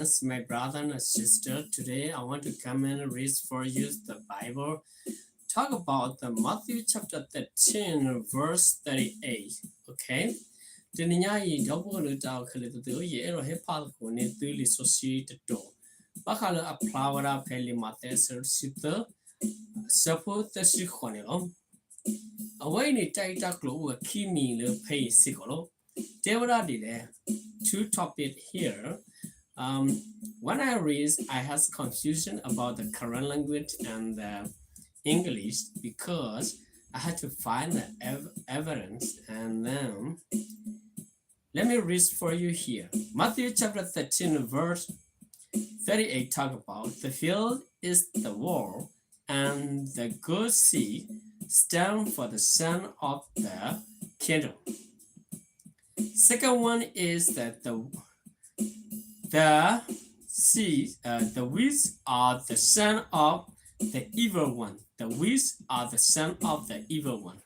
friends, my brother and sister. Today I want to come and read for you the Bible. Talk about the Matthew chapter thirteen, verse thirty-eight. Okay. တနံၤညါအံၤ ဒီပုၢ်ဝဲၢ်တၢ်အိၣ်ခဲလၢာ်သ့ၣ်ဧၢ, ယအဲၣ်ဒိးဟ့ၣ်ဖးသကိးန့ၢ်သုလံာ်စီဆှံတတီၤ, ဘၣ်ဃးလၢအဖျါဝဲဒၣ်ဖဲလံာ်မးသဲအဆၢဒိၣ်တဆံသၢ အဆၢဖိသၢဆံဃိးန့ၣ်လီၤ. အဝဲအံၤန့ၣ် တၢ်ဂ့ၢ်တၢ်ကျိၤအိၣ်ဝဲခံမံၤလၢဖဲအံၤစ့ၢ်ကီးလီၤ. တဲဝဲဒၣ်ဒ်လဲၣ်, two topic here. Um, when I read, I have confusion about the Karen language and the English because I had to find the ev- evidence and then Let me read for you here. Matthew chapter thirteen, verse thirty-eight talk about the field is the world, and the good seed stand for the son of the kingdom. Second one is that the the seed, uh, the weeds are the son of the evil one. The weeds are the son of the evil one.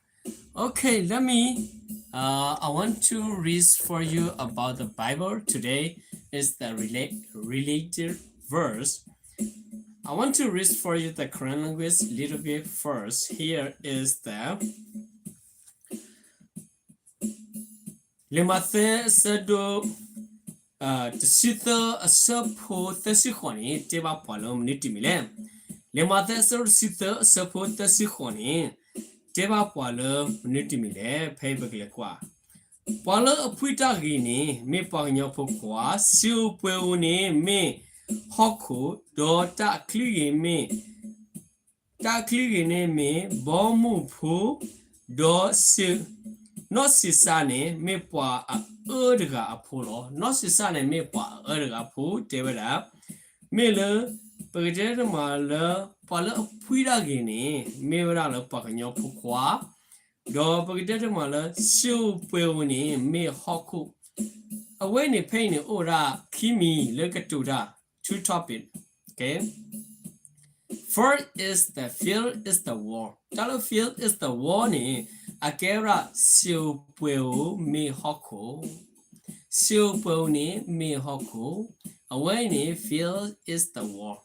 Okay, let me, uh, I want to read for you about the Bible. Today is the rela- related verse. I want to read for you the Karen language a little bit first. Here is the လံာ်မးသဲအဆၢဒိၣ် တဆံသၢအဆၢဖိသၢဆံဃိးန့ၣ် တဲဘၣ်ပှၤလၢမနုၤတမံၤလဲၣ်. လံာ်မးသဲအဆၢဒိၣ်တဆံသၢအဆၢဖိသၢဆံဃိးန့ၣ် တဲဘၣ်ပှၤလၢမနုၤတမံၤလဲၣ်. ဖဲအံၤပကလဲၤကွၢ်, ပှၤလၢအဖှံတၢ်ဂ့ၤန့ၣ် မ့ၢ်ပှၤကညီဖိခွါ, စံာ်ဧိၤပှဲၤဧိၤန့ၣ်မ့ၢ်ဟီၣ်ခိၣ်, ဒီးတၢ်အချံဂ့ၤမ့ၢ် တၢ်အချံဂ့ၤန့ၣ်မ့ၢ်ဘီမုၢ်ဖိ, ဒီးစ့, နီၢ်ဆံးစၢ်န့ၣ်မ့ၢ်ပှၤအအၢတဂၤအဖိလီၤ. နီၢ်ဆံးစၢ်န့ၣ်မ့ၢ်ပှၤအအၢတဂၤအဖိ, တဲဝဲဒၣ်, မ့ၢ်လၢ ပကတဲတမးလၢ ပှၤလၢအဖှံတၢ်ဂ့ၤန့ၣ် မ့ၢ်ဝဲဒၣ်လၢပှၤကညီဖိခွါ, ဒီးပကတဲတမးလၢ စံာ်ဧိၤပှဲၤဧိၤန့ၣ် မ့ၢ်ဟီၣ်ခိၣ်. အဝဲန့ၣ်ဖဲအံၤန့ၣ် အိၣ်ဝဲဒၣ်ခံမံၤလၢကတိၤတၢ် two topic. Okay. First is the field is the world. တၢ်လၢ field is the world န့ၣ် အကဲဝဲဒၣ် စံာ်ဧိၤပှဲၤဧိၤမ့ၢ်ဟီၣ်ခိၣ်, စံာ်ဧိၤပှဲၤဧိၤန့ၣ်မ့ၢ်ဟီၣ်ခိၣ်, အဝဲန့ၣ် field is the world.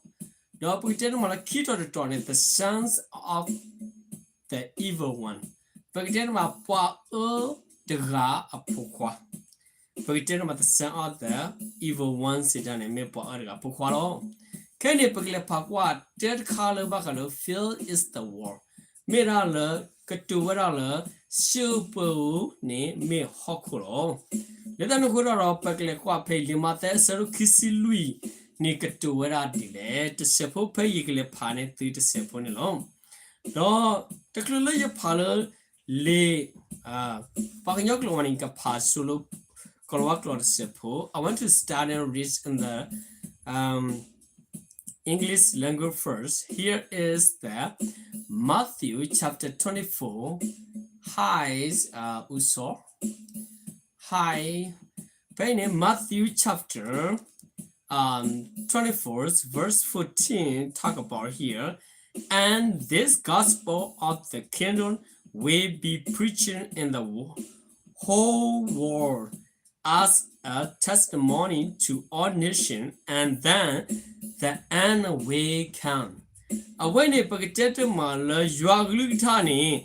ဒီးပကတဲတမးလၢခံတီၤတတီၤန့ၣ် the sons of the evil one. ပကတဲတမး ပှၤအၢတဂၤအဖိခွါ, ပကတဲတမး the son of the evil one စံးတၢ်န့ၣ် မ့ၢ်ပှၤအၢတဂၤအဖိခွါလီၤ. ခဲအံၤန့ၣ် ပကလဲၤဖးကွၢ်တဲတခါလၢဘၣ်ဃးလၢ field is the world, မ့ၢ်ဒၣ်လၢ ကတိၤဝဲဒၣ်လၢ စံာ်ဧိၤပှဲၤဧိၤန့ၣ်မ့ၢ်ဟီၣ်ခိၣ်လီၤ. လၢတၢ်န့ၣ်အဃိဒီး ပကလဲၤကွၢ်ဖဲအံၤ လံာ်မးသဲအဆၢဒိၣ်ခံဆံလွံၢ်န့ၣ် ကတိၤဝဲဒၣ်ဒ်လဲၣ်. တစဲးဖိဖဲအံၤ ယကလဲၤဖးန့ၢ်သုတစဲးဖိန့ၣ်လီၤ. ဒီးတချုးလၢယဖးလၢ လံာ်, ပှၤကညီကျိာ်ဝဲန့ၣ် ယကဖးဆိလၢ ကီၤလၤဝါကျိာ်တစဲးဖိ. I want to start and read in the, um, English language first. Here is the Matthew chapter twenty-four. Hi, uh, ဦးစော. Hi. ဖဲအံၤန့ၣ် Matthew chapter um, twenty-four, verse fourteen talk about here, and this gospel of the kingdom will be preaching in the wo- whole world as a testimony to all nations, and then the end will come. အဝဲန့ၣ် ပကတဲတမးလၢယွၤကလုၢ်ကထါန့ၣ်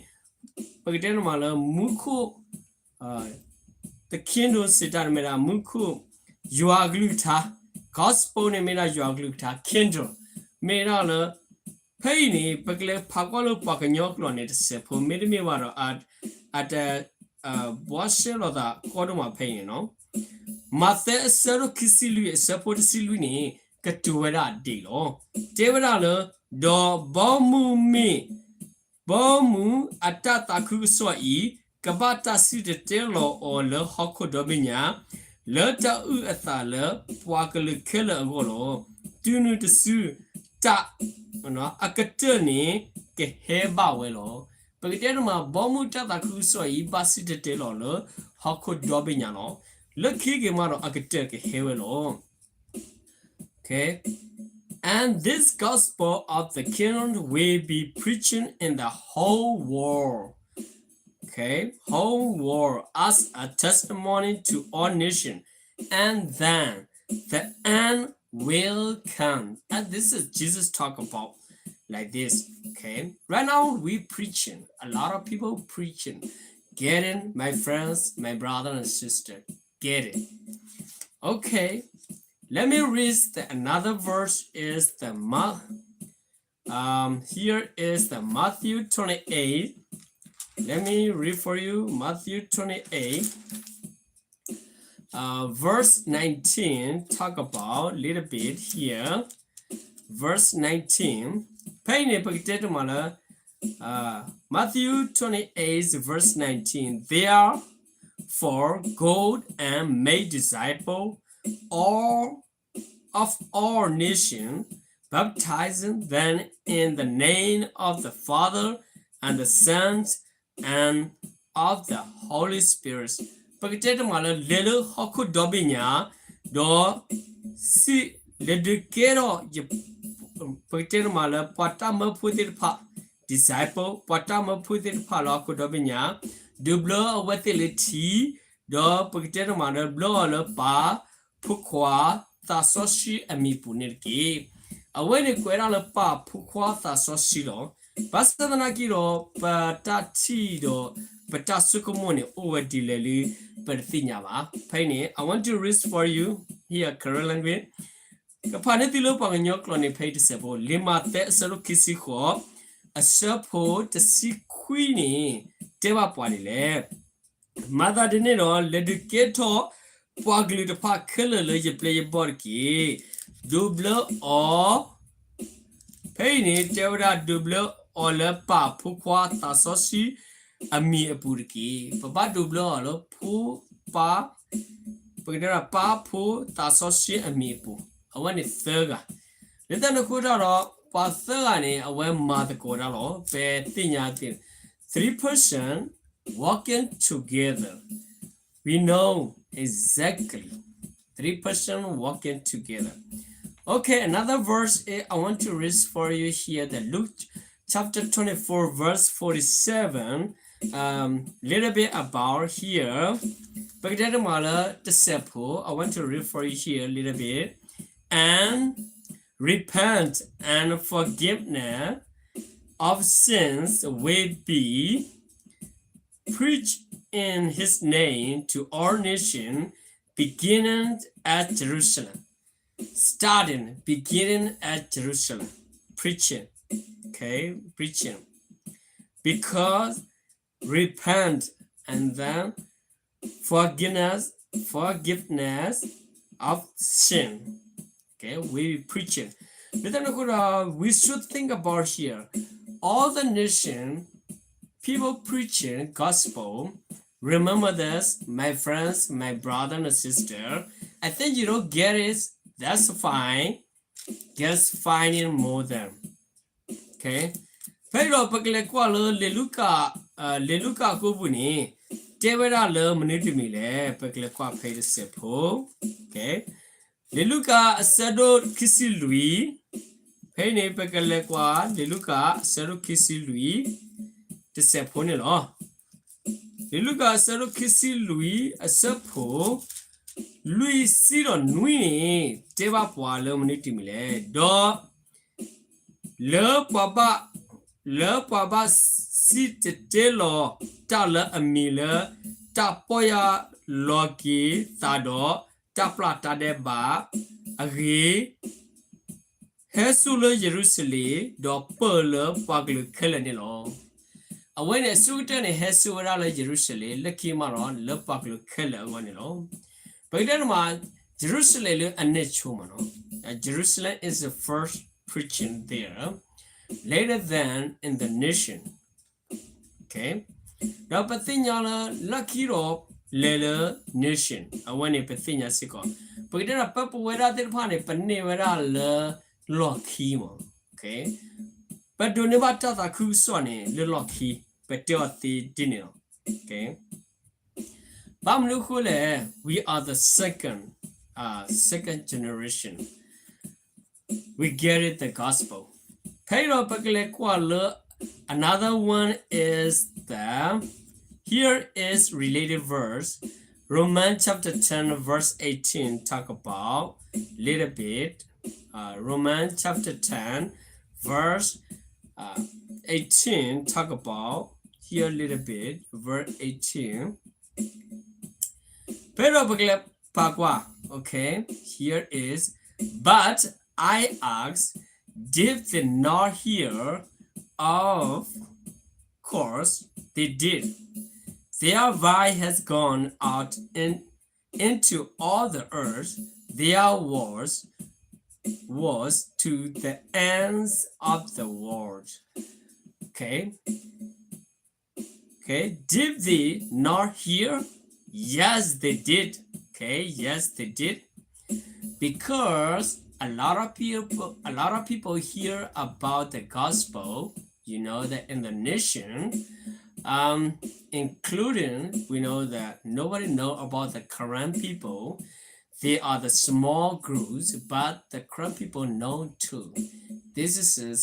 ပကတဲတမးလၢမူခိၣ် the kingdom စံးတၢ်န့ၣ်မ့ၢ်ဒၣ်မူခိၣ် ယွၤကလုၢ်ကထါ, gospel န့ၣ်မ့ၢ်ဒၣ်ယွၤကလုၢ်ကထါ, kingdom မ့ၢ်ဒၣ်လၢ ဖဲအံၤန့ၣ် ပကလဲၤဖးကွၢ်လၢပှၤကညီကျိာ်န့ၣ်တစဲးဖိ မ့တမ့ၢ်ဘၣ်ဒီး အတ ဘှါရှဲလိာ်သးကီဒိၣ်မးဖဲအံၤန့ၣ်လီၤ. မးသဲအဆၢဒိၣ်ခံဆံလွံၢ်အဆၢဖိတဆံလွံၢ်န့ၣ် ကတိၤဝဲဒၣ်ဒ်အံၤလီၤ. တဲဝဲဒၣ်လၢ ဒီးဘီမုၢ်မ့ၢ် ဘီမုၢ်အတၢ်သးခုကစီၣ်အံၤ ကဘၣ်တၢ်စံၣ်တဲၤတဲလီၤအီၤလၢဟီၣ်ခိၣ်ဒီဘ့ၣ်ညါ, လၢတၢ်အုၣ်အသးလၢပှၤကလုာ်ခဲလၢာ်အဂီၢ်လီၤ. တုၤနုၤတစု တၢ် အကတၢၢ်န့ၣ် ကဟဲဘၣ်ဝဲလီၤ. ပကတဲတမး ဘီမုၢ်တၢ်သးခုကစီၣ်အံၤ ဘၣ်စံၣ်တဲၤတဲလီၤလၢဟီၣ်ခိၣ်ဒီဘ့ၣ်ညါလီၤ. လၢခံက့ၤမးဒီးအကတၢၢ်ကဟဲဝဲလီၤ. Okay. And this gospel of the kingdom will be preaching in the whole world. Okay, whole world as a testimony to all nations, and then the end will come. And this is Jesus talk about like this. Okay. Right now we preaching. A lot of people preaching. Get it, my friends, my brother and sister. Get it. Okay. Let me read the, another verse is the Ma- Um, here is the Matthew twenty-eight. Let me read for you Matthew twenty-eight, uh, verse nineteen. Talk about a little bit here. Verse nineteen. ဖဲအံၤန့ၣ် ပကတဲတမးလၢ uh, Matthew twenty-eight, verse nineteen. Therefore, go and make disciple all of all nations, baptizing them in the name of the Father and the Son and of the Holy Spirit. ပကတဲတမးလၢ လဲၤလၢဟီၣ်ခိၣ်ဒီဘ့ၣ်ညါ, ဒီး စံး လဲၤဒုးကဲထီၣ် ပကတဲတမးလၢ ပှၤတၢ်မၢဖိသ့ၣ်တဖၣ် disciple ပှၤတၢ်မၢဖိသ့ၣ်တဖၣ်လၢဟီၣ်ခိၣ်ဒီဘ့ၣ်ညါ, ဒုးဘျၢအဝဲသ့ၣ်လၢထံ, ဒီးပကတဲတမးလၢ ဘျၢအီၤလၢပၢ်, ဖိခွါ, သးစီဆှံအမံၤအပူၤန့ၣ်တက့ၢ်. အဝဲန့ၣ်ကွဲးဒၣ်လၢပၢ်, ဖိခွါ, သးစီဆှံလီၤ. ဘၣ်ဆၣ်သနာ်က့ဒီး ပတၢ်ထံၣ်ဒီး ပတၢ်ဆိကမိၣ်န့ၣ် အိၣ်ဝဲဒ်လဲၣ်လံ ပတသ့ၣ်ညါဘၣ်. ဖဲအံၤန့ၣ် I want to read for you here Karen language. ကဖးန့ၢ်သုလၢပှၤကညီကျိာ်န့ၣ် ဖဲအံၤတစဲးဖိ, လံာ်မးသဲအဆၢဒိၣ်ခံဆံဃိး, အဆၢဖိတဆံခွံန့ၣ် တဲဘၣ်ပှၤဒ်လဲၣ်. မၤသးဒ်န့ၣ်ဒီး လဲၤဒုးကဲထီၣ် ပှၤကလုာ်တဖၣ်ခဲလၢာ်လၢယပျဲၢ်ယဘီၣ်တက့ၢ်. ဒုးဘျၢအီၤ ဖဲအံၤန့ၣ် တဲဝဲဒၣ် ဒုးဘျၢအီၤလၢပၢ်, ဖိခွါ, သးစီဆှံအမံၤအပူၤတက့ၢ်. ပဘၣ်ဒုးဘျၢအီၤလၢဖိ, ပၢ်, ပကတဲဒၣ်ပၢ်, ဖိ, သးစီဆှံအမံၤအပူၤ, အဝဲန့ၣ်သၢဂၤ. လၢတၢ်န့ၣ်အဃိတၢ်ဒီး ပှၤသၢဂၤန့ၣ် အဝဲမၤသကိးတၢ်လီၤ. ပသ့ၣ်ညါသ့ၣ် three person working together. We know exactly. Three person working together. Okay, another verse is, I want to read for you here, the Luke chapter twenty-four, verse forty-seven. Um, little bit about here. ပကတဲတမးလၢတစဲးဖိ, I want to read for you here a little bit. And repent and forgiveness of sins will be preached in his name to all nations, beginning at Jerusalem. Starting, beginning at Jerusalem. Preaching. Okay, preaching. Because repent and then forgiveness, forgiveness of sin. Okay, we preaching. But then, uh, we should think about here. All the nation, people preaching gospel. Remember this, my friends, my brother and sister. I think you don't get it. That's fine. Just finding more than. Okay. ဖဲအံၤဒီးပကလဲၤကွၢ်လၢလံာ်လူၤကၣ်, လံာ်လူၤကၣ်အခိၣ်ပူၤန့ၣ် တဲဝဲဒၣ်လၢမနုၤတမံၤလဲၣ်. ပကလဲၤကွၢ်ဖဲအံၤတစဲးဖိ. Okay. လံာ်လူၤကၣ်အဆၢဒိၣ်ခံဆံလွံၢ်, ဖဲအံၤန့ၣ် ပကလဲၤကွၢ်လံာ်လူၤကၣ်အဆၢဒိၣ်ခံဆံလွံၢ် တစဲးဖိန့ၣ်လီၤ. လံာ်လူၤကၣ်အဆၢဒိၣ်ခံဆံလွံၢ် အဆၢဖိ လွံၢ်ဆံဒီးနွံန့ၣ် တဲဘၣ်ပှၤလၢမနုၤတမံၤလဲၣ်. ဒီး လၢပှၤဘၣ်, လၢပှၤဘၣ်စံၣ်တဲၤတဲလီၤတၢ်လၢအမံၤလၢ တၢ်ပီၢ်ယၢ်လီၤက့ၤသးဒီးတၢ်ပျၢ်တၢ်ဒဲးဘးအဂ့ၢ် ဟဲဆူၣ်လၢယရူၤၡလ့ၣ် ဒီးပၢၢ်လၢပှၤကလုာ်ခဲလၢာ်န့ၣ်လီၤ. အဝဲန့ၣ်အဆိကတၢၢ်န့ၣ် ဟဲဆူၣ်ဝဲဒၣ်လၢယရူၤၡလ့ၣ် လၢခံမးဒီး လၢပှၤကလုာ်ခဲလၢာ်အဂီၢ်န့ၣ်လီၤ. ပကတဲတမး ယရူၤၡလ့ၣ်လၢအနဲၣ်ဆိမးနီၤ, Jerusalem is the first preaching there, later than in the nation. Okay. ဒီးပသ့ၣ်ညါလၢ လၢခံဒီး လဲၤလၢ nation အဝဲန့ၣ် ပသ့ၣ်ညါစ့ၢ်ကီး, ပကတဲဒီး ပပဝဲဒၣ်သ့ၣ်တဖၣ်န့ၣ် ပန့ၢ်ဝဲဒၣ်လၢလီၢ်ခံမး, ပဒိးန့ၢ်ဘၣ်တၢ်သးခုကစီၣ်န့ၣ် လၢလီၢ်ခံ, ပတဲအီၤသ့ဒ်န့ၣ်လီၤ. ဘၣ်မနုၤအဃိလဲၣ်, we are the second, uh, second generation. We get it, the gospel. ဖဲအံၤဒီးပကလဲၤကွၢ်လၢ another one is the, here is related verse. Romans chapter ten, verse eighteen talk about little bit. Uh, Romans chapter ten, verse uh, eighteen talk about here a little bit, verse eighteen. ဖဲဒီးပကလဲၤဖးကွၢ်, okay, here is, but I ask, did they not hear? Of course they did. Their voice has gone out in, into all the earth. Their words was to the ends of the world. Okay. Okay, did they not hear? Yes, they did. Okay, yes, they did. Because a lot of people, a lot of people hear about the gospel, you know, the Indonesian, um, including, we know that nobody know about the Karen people. They are the small groups, but the Karen people know too. This is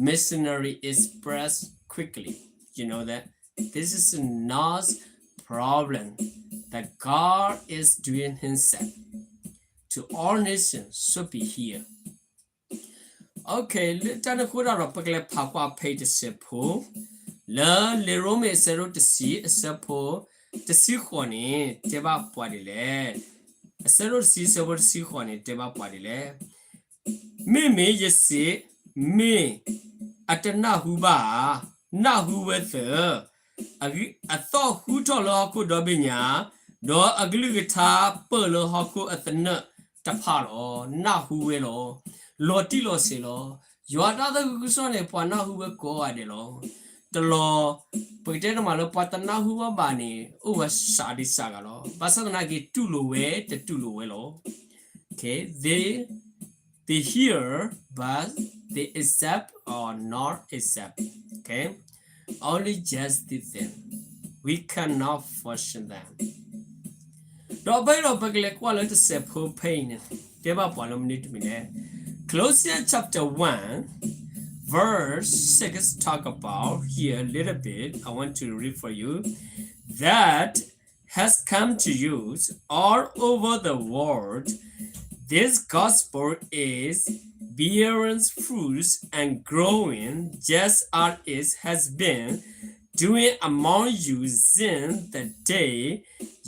missionary express quickly. You know that this is not problem that God is doing himself to all nations should be here. Okay, လၢတၢ်န့ၣ်အဃိဒီး ပကလဲၤဖးကွၢ်ဖဲအံၤတစဲးဖိ, လၢလံာ်ရိမ့ၤအဆၢဒိၣ်တဆံ အဆၢဖိတဆံဃိးန့ၣ် တဲဘၣ်ပှၤဒ်လဲၣ်. အဆၢဒိၣ်တဆံ အဆၢဖိတဆံဃိးန့ၣ် တဲဘၣ်ပှၤဒ်လဲၣ်. မ့မ့ၢ်ယစံး, မ့ၢ်အတနၢ်ဟူဘၣ်ဧါ, နၢ်ဟူဝဲသ့, အသီၣ်ဟူထီၣ်လၢဟီၣ်ခိၣ်ဒီဘ့ၣ်ညါ, ဒီးအကလုၢ်ကထါပၢၢ်လၢဟီၣ်ခိၣ်အသနၢၣ်တဖၣ်လီၤ. နၢ်ဟူဝဲလီၤ. လီၤတံၢ်လီၤဆဲးလီၤ. ယွၤတၢ်သးခုကစီၣ်န့ၣ် ပှၤနၢ်ဟူဝဲကိးဂၤဒဲးလီၤ. တလီၤ, ပကတဲတမးလၢပှၤတနၢ်ဟူဘၣ်ဘၣ်န့ၣ် အိၣ်ဝဲစှၤဒံးစှၤဂၤလီၤ. ဘၣ်ဆၣ်သနာ်က့ တူၢ်လိာ်ဝဲ တတူၢ်လိာ်ဝဲလီၤ. Okay, they, they hear, but they accept or not accept. Okay, only just did them. We cannot force them. ဒီးဖဲဒီးပကလဲၤကွၢ်လၢတစဲးဖိဖဲအံၤန့ၣ် တဲဘၣ်ပှၤလၢမနုၤတမံၤလဲၣ်. Colossians chapter one, verse six talk about here a little bit. I want to read for you. That has come to you all over the world. This gospel is bearing fruits and growing just as it has been doing among you since the day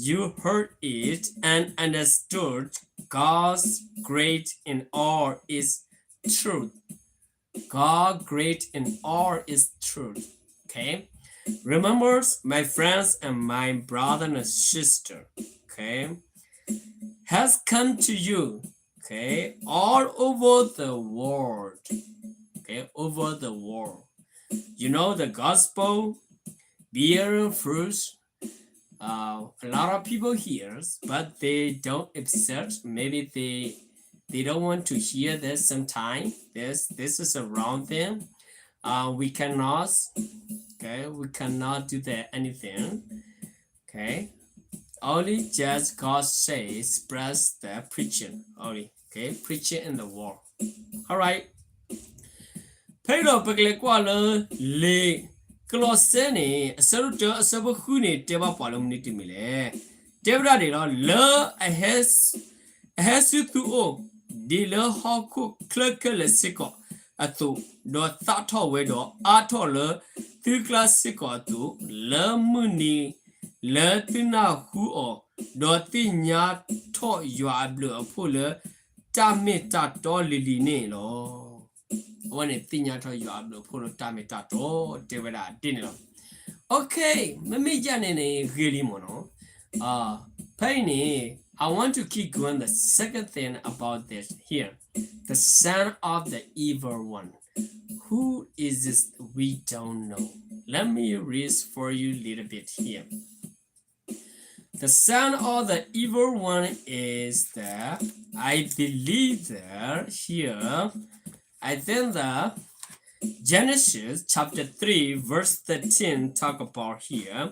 you heard it and understood God's great in all its truth. God great in all its truth. Okay. Remember, my friends and my brother and sister, okay, has come to you, okay, all over the world. Okay, over the world. You know the gospel, bearing fruits, uh, a lot of people hears, but they don't accept. Maybe they they don't want to hear this sometime. This this is a wrong thing. Uh, we cannot, okay, we cannot do that anything. Okay, only just God says, spread the preaching only. Okay, preaching in the world. All right. ဖဲဒီးပကလဲၤကွၢ်လၢ လံာ်ကလီးစဲန့ၣ် အဆၢဒိၣ်တၢ အဆၢဖိဃုန့ၣ် တဲဘၣ်ပှၤလၢမနုၤတမံၤလဲၣ်. တဲဝဲဒၣ်ဒ်လီၤ, လၢအဟဲဆူသုအိၣ် ဒ်လၢဟီၣ်ခိၣ်ချၢခဲလၢာ်စ့ၢ်ကီးအသိး, ဒီးသးထီၣ်ဝဲဒီးအါထီၣ်လၢသုကျါစ့ၢ်ကီးအသိး, လၢမုၢ်နံၤလၢသုနၢ်ဟူအီၤ, ဒီးသ့ၣ်ညါထီၣ်ယွၤအဘျုးအဖှိၣ်လၢတၢ်မ့ၢ်တၢ်တီလံၤလံၤန့ၣ်လီၤ. အဝဲန့ၣ်သ့ၣ်ညါထီၣ်ယွၤအဘျုးအဖှိၣ်လၢတၢ်မ့ၢ်တၢ်တီ တဲဝဲဒၣ်ဒ်န့ၣ်လီၤ. Okay, မ့မ့ၢ်ယၤန့ၣ်န့ၣ် ဂ့ၤလံမ့ၢ်နီၤ. ဖဲအံၤန့ၣ် I want to keep going the second thing about this here. The son of the evil one. Who is this? We don't know. Let me read for you a little bit here. The son of the evil one is the, I believe that here, I think the Genesis chapter three, verse thirteen talk about here.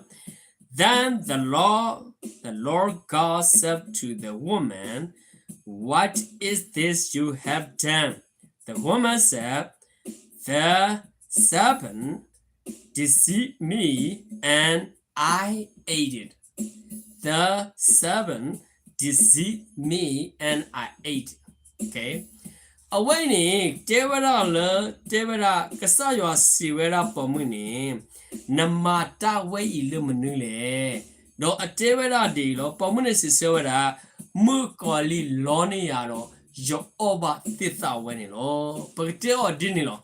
Then the Lord, the Lord God said to the woman, "What is this you have done?" The woman said, "The serpent deceived me and I ate it." the servant deceived me and I ate. Okay. အဝဲအံၤန့ၣ် တဲဝဲဒၣ်လၢ တဲဝဲဒၣ် ကစၢ်ယွၤစံးဝဲဒၣ်ပိာ်မုၣ်န့ၣ်, နမၤတၢ်ဝဲအံၤလၢမနုၤလဲၣ်. ဒီးအတဲဝဲဒၣ်ဒ်အံၤလီၤ, ပိာ်မုၣ်န့ၣ်စံးဆၢဝဲဒၣ်, မုၣ်ကီၤလံၢ်လီန့ၢ်ယၤဒီး ယအီၣ်ဘၣ်သ့ၣ်သၣ်ဝဲန့ၣ်လီၤ. ပကတဲအီၤဒ်န့ၣ်လီၤ.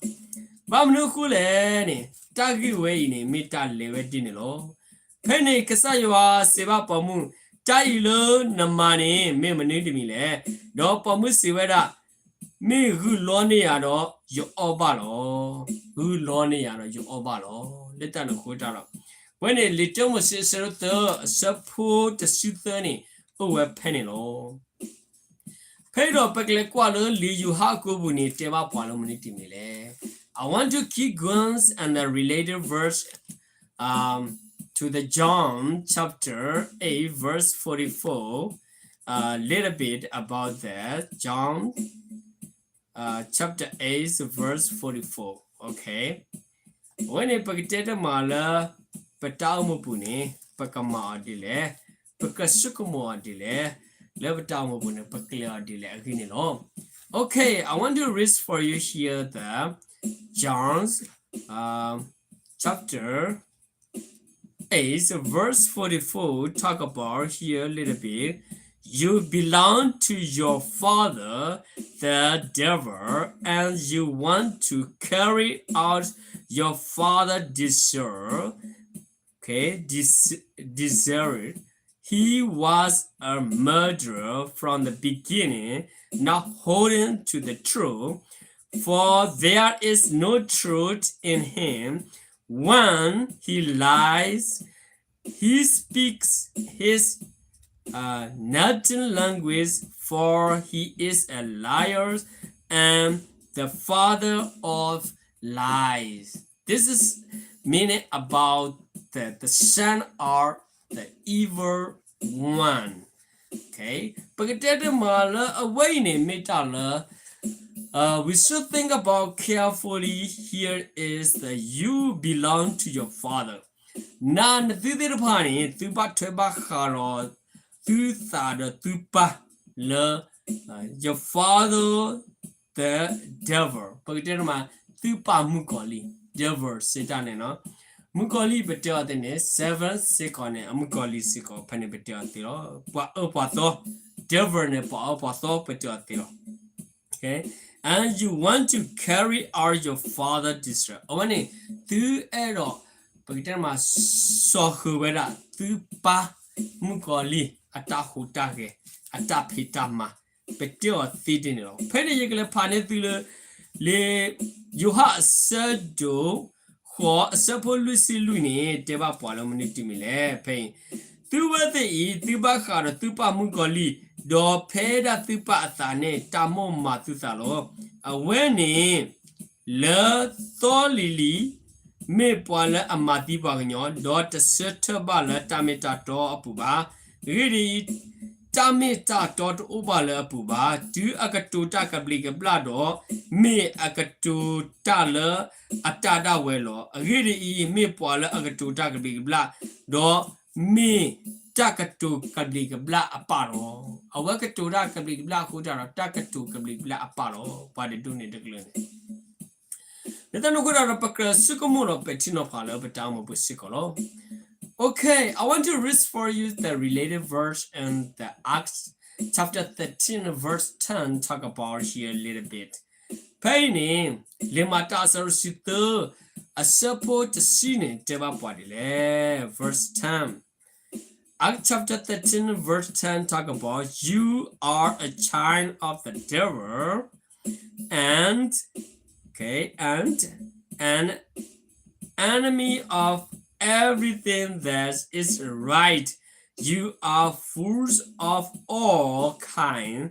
ဘၣ်မနုၤအဃိလဲၣ်န့ၣ် တၢ်ဂ့ၢ်ဝဲအံၤန့ၣ် မ့ၢ်တၢ်လဲၤဝဲဒ်န့ၣ်လီၤ. ဖဲန့ၣ်ကစၢ်ယွၤစံးဘၣ်ပိာ်မုၣ်, တၢ်အံၤလၢနမၤန့ၣ် မ့ၢ်မနုၤတမံၤလဲၣ်. ဒီးပိာ်မုၣ်စံးဝဲဒၣ်, မ့ၢ်ဂုၢ်လီန့ၢ်ယၤဒီးယအီၣ်ဘၣ်လီၤ. ဂုၢ်လီန့ၢ်ယၤဒီးယအီၣ်ဘၣ်လီၤ. လၢတၢ်န့ၣ်အဃိတၢ်ဒီး ပဝဲန့ၣ် လံာ်တၢမိၤၡ့အဆၢဒိၣ်သၢ အဆၢဖိတဆံသၢန့ၣ် အိၣ်ဝဲဖဲန့ၣ်လီၤ. ဖဲဒီးပကလဲၤကွၢ်လၢလံာ်ယိၤဟၣ်အကိာ်ပူၤန့ၣ် တဲဘၣ်ပှၤလၢမနုၤတမံၤလဲၣ်. I want to keep going and the related verse um, to the John chapter eight, verse forty-four. A little bit about that. John uh, chapter eight, verse forty-four. Okay. အဝဲန့ၣ် ပကတဲတမံၤလၢ ပတၢ်အိၣ်မူပူၤန့ၣ် ပကမၤအီၤဒ်လဲၣ်, ပကဆိကမိၣ်အီၤဒ်လဲၣ်, လၢပတၢ်အိၣ်မူပူၤန့ၣ် ပကလဲၤအီၤဒ်လဲၣ်အဂ့ၢ်န့ၣ်လီၤ. Okay, I want to read for you here the John's uh, chapter eight, verse forty-four talk about here a little bit. You belong to your father, the devil, and you want to carry out your father desire. Okay, des- desire. He was a murderer from the beginning, not holding to the truth, for there is no truth in him. When he lies, he speaks his uh, nothing language, for he is a liar and the father of lies. This is meaning about the, the son of the evil one. Okay, ပကတဲတမံၤလၢအဝဲအံၤန့ၣ်မ့ၢ်တၢ်လၢ uh, we should think about carefully here is that you belong to your father. နၤနသုသ့ၣ်တဖၣ်န့ၣ် သုဘၣ်ထွဲဘၣ်ဃးဒီး သုသးဒီးသုပၢ်လၢ uh, your father the devil ပကတဲတမံၤ သုပၢ်မုၣ်ကီၤလံၢ် devil စံးတၢ်န့ၣ်နီၤ မုၣ်ကီၤလံၢ်ပတဲအီၤသ့န့ၣ် servant စ့ၢ်ကီးန့ၣ် အမုၣ်ကီၤလံၢ်စ့ၢ်ကီး ဖဲန့ၣ်ပတဲအီၤသ့လီၤ ပှၤအၢပှၤသီ devil န့ၣ် ပှၤအၢပှၤသီပတဲအီၤသ့လီၤ Okay, and you want to carry out your father desire အဝဲန့ၣ် သုအဲၣ်ဒိး ပကတဲမး စီၤဃုာ်ဝဲဒၣ် သုပၢ် မုၣ်ကီၤလံၢ် အတၢ်ဟူးတၢ်ဂဲၤ အတၢ်ဖံးတၢ်မၤ ပတဲအီၤသ့ဒ်န့ၣ်လီၤ ဖဲန့ၣ်ယကလဲၤဖးန့ၢ်သုလၢ လံာ်ယိၤဟၣ်အဆၢဒိၣ် ဃိးအဆၢဖိလွံၢ်ဆံလွံၢ်န့ၣ် တဲဘၣ်ပှၤလၢမနုၤတမံၤလဲၣ် ဖဲအံၤ သုဝဲသ့ၣ်အံၤ သုဘၣ်ဃးဒီးသုပၢ်မုၣ်ကီၤလံၢ် ဒီးဖဲဒၣ်သုပၢ်အသးန့ၣ် တၢ်မိၣ်မၤသုသးလီၤ. အဝဲန့ၣ် လၢသီလံၤလံၤ မ့ၢ်ပှၤလၢအမၤသံပှၤကညီ ဒီးတဆၢထၢၣ်ဘၣ်လၢတၢ်မ့ၢ်တၢ်တီအပူၤဘၣ်. အဂ့ၢ်ဒ်အံၤ, တၢ်မ့ၢ်တၢ်တီတအိၣ်ဘၣ်လၢအပူၤဘၣ်. တုၤအကတိၤတၢ်ကဘျံးကဘျၣ်ဒီး, မ့ၢ်အကတိၤတၢ်လၢအတၢ်ဒၣ်ဝဲလီၤ. အဂ့ၢ်ဒ်အံၤ, မ့ၢ်ပှၤလၢအကတိၤတၢ်ကဘျံးကဘျၣ်, ဒီးမ့ၢ်တၢ်ကတိၤကဘျံးကဘျၣ်အပၢ်လီၤ. အဝဲကတိၤတၢ်ကဘျံးကဘျၣ်အဃိတၢ်ဒီး တၢ်ကတိၤကဘျံးကဘျၣ်အပၢ်လီၤ. ပှၤတဒိးန့ၢ်တကလုာ်န့ၣ် လၢတၢ်န့ၣ်အဃိဒီး ပကြၢးဆိကမိၣ်ဒီးပဲာ်ထံနီၤဖးလၢပတၢ်အိၣ်မူပူၤစ့ၢ်ကီးလီၤ. Okay, I want to read for you the related verse in the Acts chapter thirteen, verse ten, talk about here a little bit. ဖဲအံၤန့ၣ် လံာ်မၤတၢ်အဆၢဒိၣ်တဆံသၢ အဆၢဖိတဆံန့ၣ် တဲဘၣ်ပှၤဒ်လဲၣ်. Verse ten. Acts chapter thirteen, verse ten talk about you are a child of the devil and, okay, and an enemy of everything that is right. You are full of all kind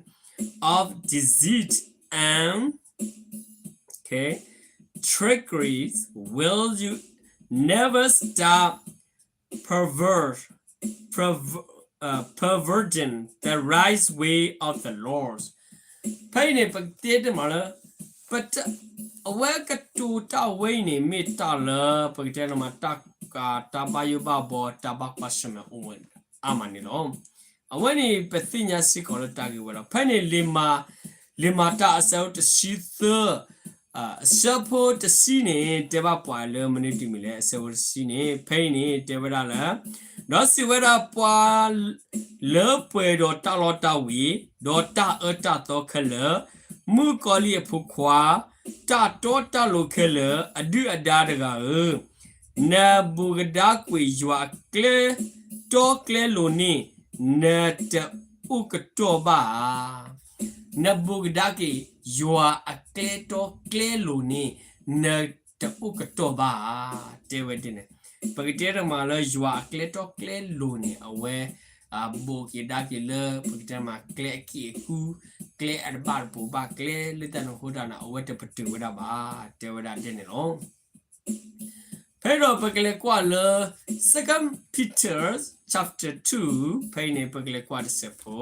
of deceit and, okay, trickery. Will you never stop pervert, perver, uh, perverting the right way of the Lord. ဖဲအံၤန့ၣ် ပကတဲတမံၤလၢ ပတၢ် အဝဲကတိၤတၢ်ဝဲအံၤန့ၣ် မ့ၢ်တၢ်လၢ ပကတဲတမံၤ တၢ်က တၢ်ဘၣ်ယိၣ်ဘၣ်ဘီ တၢ်ဘၣ်ကွၢ်ဆၢၣ်မဲာ်အိၣ်ဝဲ အါမးန့ၣ်လီၤ. အဝဲန့ၣ် ပသ့ၣ်ညါစ့ၢ်ကီးလၢတၢ်ဂ့ၢ်ဝဲလီၤ. ဖဲန့ၣ် လံာ်မၤတၢ်အဆၢဒိၣ်တဆံသၢ အဆၢဖိတဆံန့ၣ် တဲဘၣ်ပှၤလၢမနုၤတမံၤလဲၣ်. အဆၢဖိတဆံန့ၣ် ဖဲအံၤန့ၣ် တဲဝဲဒၣ်လၢ ဒီးစံးဝဲဒၣ် ပှၤလၢပှဲၤဒီးတၢ်လီတၢ်ဝ့ၤ ဒီးတၢ်အၢတၢ်သီခဲလၢာ်, မုၣ်ကီၤလံၢ်အဖိခွါ, တၢ်တီတၢ်လိၤခဲလၢာ်, အဒုၣ်အဒါတဂၤဧၢ, နဘူးကဒါကွံာ်ယွၤအကျဲတီကျဲလိၤန့ၣ် နတအိၣ်ကတီၢ်ဘၣ်ဧါ. နဘူးကဒါက့ၤယွၤအကျဲတီကျဲလိၤန့ၣ် နတအိၣ်ကတီၢ်ဘၣ်ဧါ. တဲဝဲဒ်န့ၣ် ပကတဲတမးလၢယွၤအကျဲတီကျဲလိၤန့ၣ် အဝဲ ဘူးက့ၤဒါက့ၤလၢ ပကတဲတမး ကျဲအက့ၢ်အကူ, ကျဲအတဘၣ်တပိၤဘၣ်, ကျဲလၢတၢ်န့ၣ်အဃိတၢ်န့ၣ် အဝဲတပတုာ်ဝဲဒၣ်ဘၣ်, တဲဝဲဒၣ်ဒ်န့ၣ်လီၤ. ဖဲဒီးပကလဲၤကွၢ်လၢ Second Peter chapter two, ဖဲအံၤန့ၣ် ပကလဲၤကွၢ်တစဲးဖိ,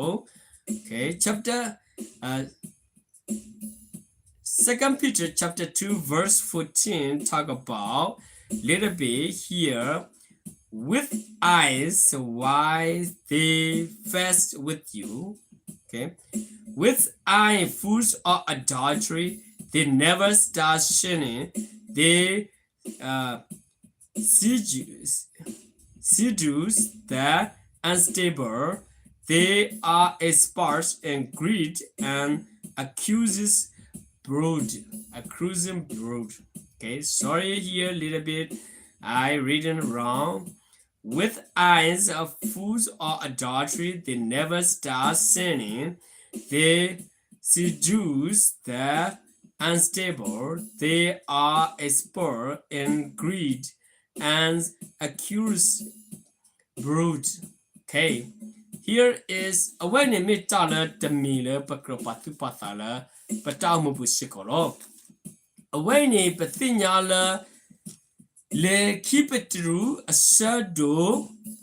okay, chapter, uh, Second Peter chapter two verse fourteen talk about little bit here, with eyes while they fast with you. Okay. With eyes full of adultery, they never stop sinning. They uh, seduce, seduce the unstable. They are experts in greed and accuses brood, accusing brood. Okay, sorry here a little bit. I reading wrong. With eyes of fools or adultery, they never stop sinning. They seduce the unstable. They are expert in greed and accuse brood. Okay. Here is အဝဲန့ၣ်မ့ၢ်တၢ်လၢတမံၤလၢပကြၢးပာ်သူၣ်ပာ်သးလၢ ပတၢ်အိၣ်မူပူၤစ့ၢ်ကီးလီၤ. အဝဲအံၤန့ၣ် ပသ့ၣ်ညါလၢ လံာ်ခံပ့းတရူးအဆၢဒိၣ်,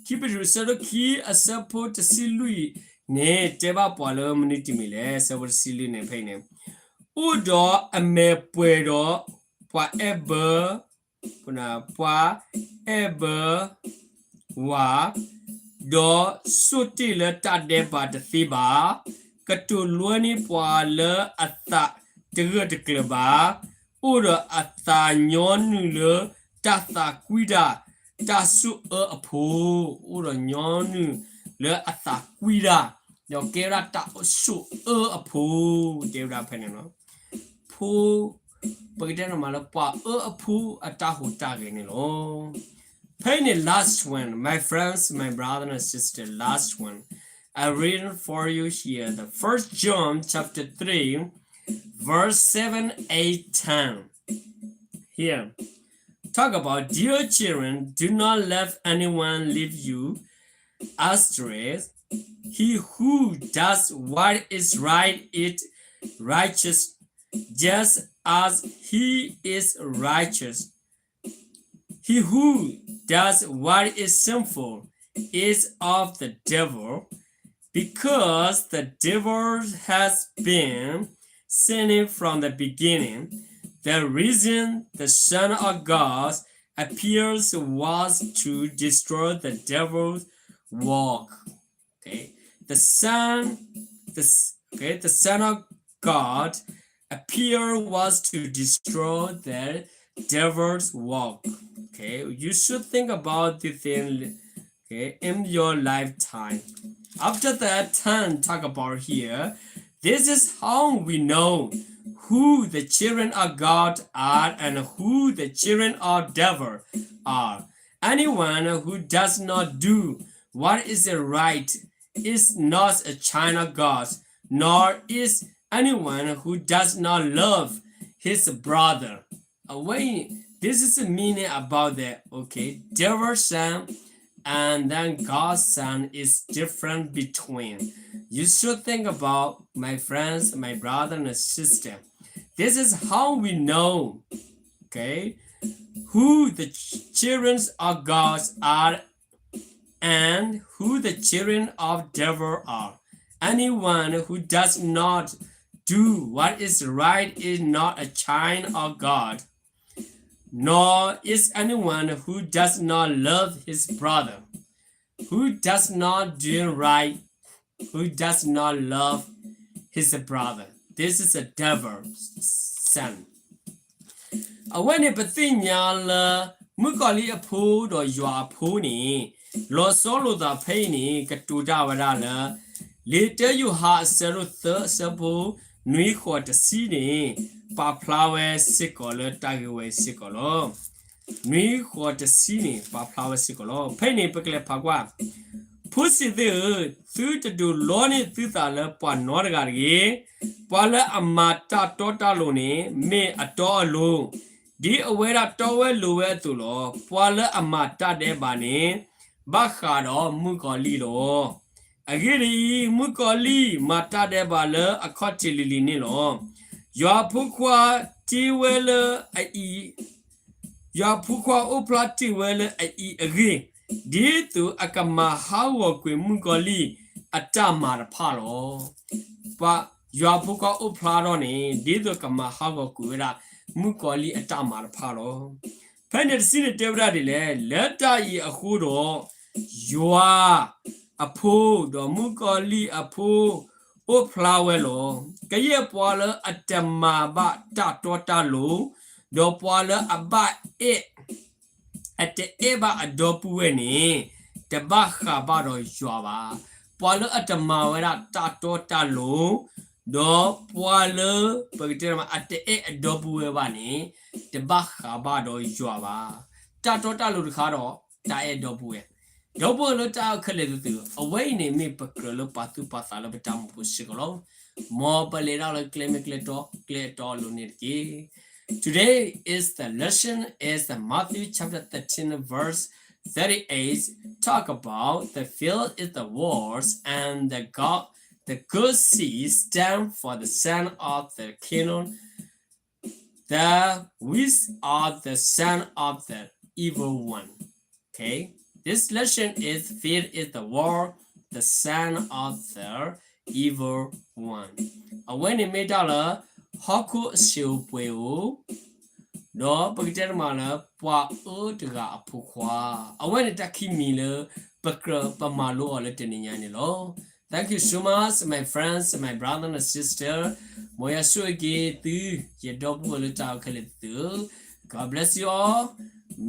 ခံပ့းတရူးအဆၢဒိၣ်ခံအဆၢဖိတဆံလွံၢ်န့ၣ် တဲဘၣ်ပှၤလၢမနုၤတမံၤလဲၣ်. အဆၢဖိတဆံလွံၢ်န့ၣ် ဖဲအံၤန့ၣ် အိၣ်ဒီးအမဲာ်ပှဲၤဒီး ပှၤအဲၣ်ဘၢ ပှၤအဲၣ်ဘၢ ဝၤ, ဒီးဆိၣ်တ့ၢ်လၢတၢ်ဒဲးဘးတသ့ဘၣ်, ကတိၤလွဲန့ၢ်ပှၤလၢအသးတဂၢၢ်တကျၢၤဘၣ်, အိၣ်ဒီးအသးညီနုၢ်လၢတၢ်သးကွံတၢ်, တၢ်ဆိၣ်အၢအဖိ, အိၣ်ဒီးညီနုၢ်လၢအသးကွံတၢ်, ဒီးကဲဝဲဒၣ်တၢ်ဆိၣ်အၢအဖိ, တဲဝဲဒၣ်ဖဲန့ၣ်လီၤ. ဖိ ပကတဲန့ၣ်မးလၢပှၤအၢအဖိအတၢ်ဟူးတၢ်ဂဲၤန့ၣ်လီၤ. ဖဲန့ၣ် last one, my friends, my brother and sister, last one. I read for you here the First John chapter three, verse seven, eight, ten. Here, talk about, dear children, do not let anyone lead you astray. He who does what is right is righteous, just as he is righteous. He who does what is sinful is of the devil, because the devil has been sinning from the beginning. The reason the Son of God appears was to destroy the devil's work. Okay, the Son, the, okay, the Son of God appear was to destroy the devil's work. Okay, you should think about this thing, okay, in your lifetime. After that, ten talk about here. This is how we know who the children of God are and who the children of devil are. Anyone who does not do what is right is not a child of God, nor is anyone who does not love his brother. Away, this is the meaning about the, okay, devil's son and then God's son is different between. You should think about, my friends, my brother and sister. This is how we know, okay, who the ch- children of God are and who the children of devil are. Anyone who does not do what is right is not a child of God, nor is anyone who does not love his brother. who does not do right, who does not love his brother. This is a devil's son. အဝဲန့ၣ်ပသ့ၣ်ညါလၢ မုၣ်ကီၤလံၢ်အဖိဒီးယွၤအဖိန့ၣ် လီၤဆီလိာ်သးဖဲအံၤန့ၣ် ကတိၤတၢ်ဝဲဒၣ်လၢ လံာ်တၢယိၤဟၣ်အဆၢဒိၣ်သၢအဆၢဖိ နွံဃိးတဆံန့ၣ် ပာ်ဖျါဝဲစ့ၢ်ကီးလၢတၢ်ဂ့ၢ်ဝဲစ့ၢ်ကီးလီၤ. နွံဃိးတဆံန့ၣ် ပာ်ဖျါဝဲစ့ၢ်ကီးလီၤ. ဖဲအံၤန့ၣ်ပကလဲၤဖးကွၢ် ဖိသ့ၣ်သ့ၣ်ဧၢ, သုတဒုးလီန့ၢ်သုသးလၢပှၤနီတဂၤတဂ့ၤ. ပှၤလၢအမၤတၢ်တီတၢ်လိၤန့ၣ် မ့ၢ်အတီအလိၤ, ဒ်အဝဲဒၣ်တီဝဲလိၤဝဲအသိးလီၤ. ပှၤလၢအမၤတၢ်ဒဲးဘးန့ၣ် ဘၣ်ဃးဒီးမုၣ်ကီၤလံၢ်လီၤ. အဂ့ၢ်ဒ်အံၤ, မုၣ်ကီၤလံၢ်မၤတၢ်ဒဲးဘးလၢအခီၣ်ထံးလံၤလံၤန့ၣ်လီၤ. ယွၤဖိခွါတ့ဝဲလၢအအံၤ ယွၤဖိခွါအိၣ်ဖျါတ့ၢ်ဝဲလၢအအံၤအဂ့ၢ်, ဒ်သိးအကမၤဟးဂီၤကွံာ်မုၣ်ကီၤလံၢ်အတၢ်မၤတဖၣ်လီၤ. ပှၤယွၤဖိခွါအိၣ်ဖျါထီၣ်န့ၣ် ဒ်သိးကမၤဟးဂီၤကွံာ်ဝဲဒၣ် မုၣ်ကီၤလံၢ်အတၢ်မၤတဖၣ်လီၤ. ဖဲန့ၣ်တဆံန့ၣ်တဲဝဲဒၣ်ဒ်လဲၣ်, လၢတၢ်အံၤအဃိဒီး ယွၤအဖိဒီးမုၣ်ကီၤလံၢ်အဖိ အိၣ်ဖျါဝဲလီၤ. ကယဲၢ်ပှၤလၢအတမၤဘၣ်တၢ်တီတၢ်လိၤ, ဒီးပှၤလၢအဘၣ်အဲၣ် အတအဲၣ်ဘၣ်အဒီပုၢ်ဝဲၢ်န့ၣ် တဘၣ်ဃးဘၣ်ဒီးယွၤဘၣ်. ပှၤလၢအတမၤဝဲဒၣ်တၢ်တီတၢ်လိၤ, ဒီးပှၤလၢ ပကတဲမး အတအဲၣ်အဒီပုၢ်ဝဲၢ်ဘၣ်န့ၣ် တဘၣ်ဃးဘၣ်ဒီးယွၤဘၣ်. တၢ်တီတၢ်လိၤတခါဒီး တၢ်အဲၣ်ဒီပုၢ်ဝဲၢ်, ဒီပုၢ်ဝဲၢ်လၢတၢ်ခဲလၢာ်သ့ၣ်ဧၢ, အဝဲအံၤန့ၣ်မ့ၢ်ပကြၢးလၢပာ်သူၣ်ပာ်သးလၢပတၢ်အိၣ်မူပူၤစ့ၢ်ကီးလီၤ. မ်ပလဲၤတၢ်လၢကျဲမ့ၢ်ကျဲတီ ကျဲအတီအလိၤန့ၣ်တက့ၢ်. Today is the lesson is the Matthew chapter thirteen verse thirty-eight, talk about the field is the world and the God, the good seed stand for the son of the kingdom, the weeds are the son of the evil one. Okay, this lesson is field is the world, the son of the evil one. အဝဲန့ၣ်မ့ၢ်တၢ်လၢ ဟီၣ်ခိၣ်အဆံးအိၣ်ပှဲၤအိၣ်, ဒီးပကတဲတမးလၢ ပှၤအၢတဂၤအဖိခွါ, အဝဲန့ၣ်တၢ်ခံမံၤလၢ ပကြၢးပမၤလိအီၤလၢတနံၤညါန့ၣ်လီၤ. Thank you so much, my friends, my brother and sister. မ်ယွၤဆိၣ်ဂ့ၤက့ၤသု ယဒီပုၢ်ဝဲၢ်လၢတၢ်ခဲလၢာ်သ့ၣ်ဧၢ. God bless you all.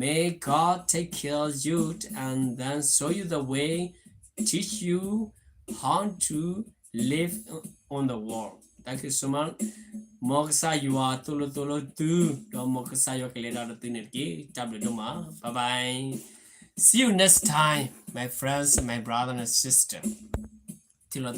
May God take care of you and then show you the way, teach you how to live on the world. Thank you so much. မ်ကစၢ်ယွၤသိၣ်လိသိၣ်လိသု, ဒီးမ်ကစၢ်ယွၤကလဲၤတၢ်ဒီးသုန့ၣ်တက့ၢ်. တၢ်ဘျုးဒိၣ်မး. Bye bye. See you next time, my friends, my brother and sister. ထံၣ်လိာ်